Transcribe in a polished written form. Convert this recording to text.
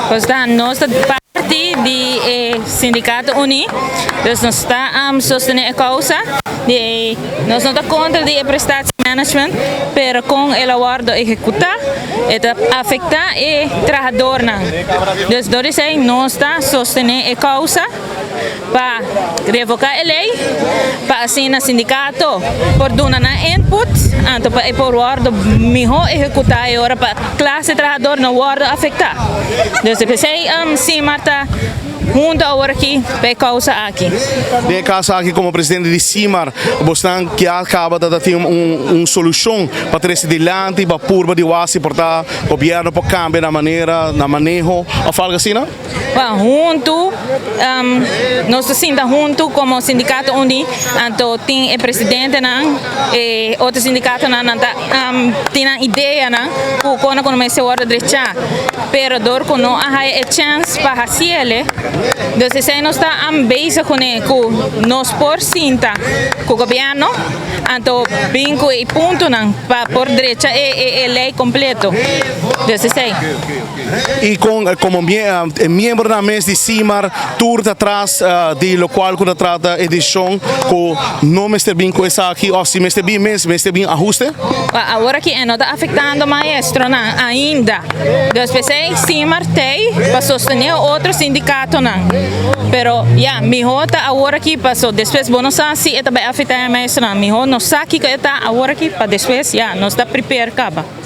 Pues nos ta parti di Sindicato Uni, dus nos ta sostene e causa. Nos no ta contra di prestatiemanagement, pero con el a wordo ehecuta, ta afecta e trahadornan. Dus door esey nos ta sostene e causa pa revoca e ley, pa asina sindicato por duna nan input, anto pa por wordo miho ehecuta y ora pa clase trahador no wordo afecta. Dus p'esey SIMAR ta hunto awor aki pa e causa aki. Den caso aki, como presidente di SIMAR, boso kier caba di tin un solucion pa trece dilanti, pa purba di wasi, por ta gobierno por cambia na manera, na maneho, of algo asina, no? Bon, hunto, nos ta sinta hunto como Sindicato Uni, anto tin e presidentenan, e otro sindicatonan, nan ta tin ideanan, cu con mester wordo drecha. Pero door cu no a haya e chance pa haciele, dus esey nos ta bezig cu nos por sinta cu gobierno, anto bin cu e puntonan pa por drecha e ley completo. Dus esey. Y como miembro di mes di SIMAR, tur atras di locual cu trata edicion, cu no mester bin cu esaki, of si mester bin mes, mester bin ahuste? Awor aki no ta afectando maestronan ainda. Dus p'esey SIMAR t'ey pa sostene otro sindicatonan. Pero ja, miho ta awor aki paso despues bo no sa si e ta bay afecta maestronan. Miho nos sa kico ta awor aki pa despues ja, nos ta prepare caba.